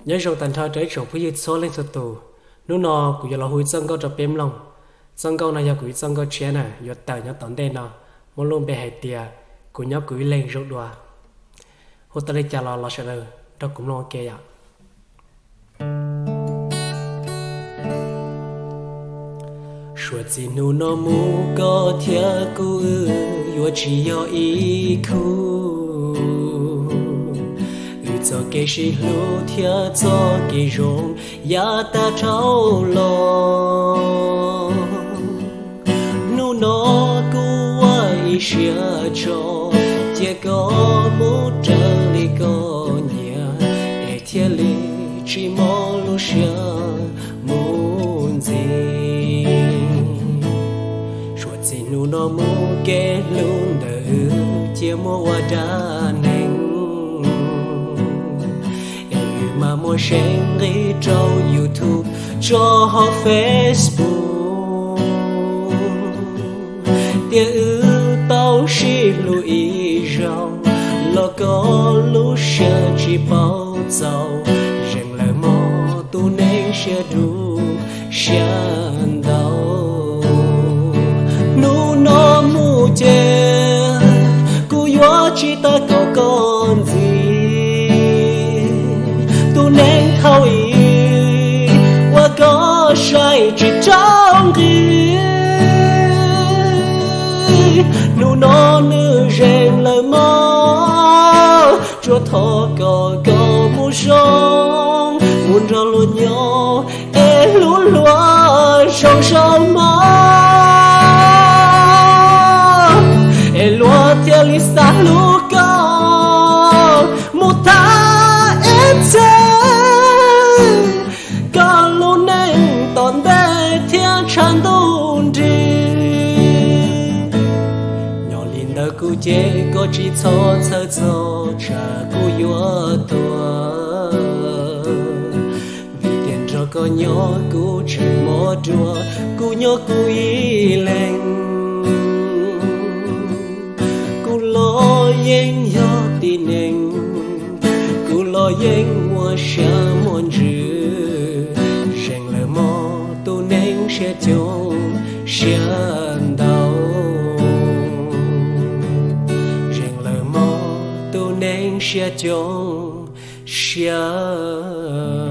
Nyob zoo tag nrho rau ib tsoom phooj ywg txhua leej txhua tus. Hnub no kuv yuav los hu ib txoj nkauj rau peb mloog. Txoj nkauj no yog kuv ib txoj nkauj tshiab na, yuav tawm nyob tom ntej no, muaj lub npe hais tias Kuv nyob kuv ib leeg zoo dua. Hu tau li cas los los sawv daws nrog kuv mloog ua ke yom. Suav txij hnub no mus koj thiab kuv wb yuav tsis yog ib khub. Wb txoj kev sib hlub thiab txoj kev zoo yav tag dhau los. Hnub no kuv ua ib siab tso, cia koj mus raws li koj nyiam, es thiaj li tsis mob lub siab mus ntxiv. Suav txij hnub no mus kev hlub ntawm wb cia muab ua dab neeg, es wb mam muab seem nqi rau YouTube tso hauv Facebook. Tias wb tau sib hlub ib zaug los koj lub siab tsis paub txaus, zeem lawm mog tus neeg siab dub siab ntau. Hnub no mus ces kuv yuav tsis tawm koj ntxiv, tus neeg thaum ub uas koj saib tsis tau nqi. Hnub no nws zeem lawm mog, tsuas thov kom koj mus zoo, mus nrog luag nyob es hlub luag zoo zoo mog, es luag thiaj li xav hlub koj mus thaj ib txhis. Koj lub neej tom ntej thiab tshav ntuj nrig, nyob li ntawd kuv ces koj tsis txhob txhawj txog tsam kuv yuav tuag. Vim tias nrog koj nyob kuv tsis mob ruas, kuv nyob kuv ib leeg. Kuv los yeej yog tib neeg, kuv los yeej ua siab muaj ntsws, zeem lawm mog tus neeg siab coob siab ntau, zeem lawm mog tus neeg siab coob siab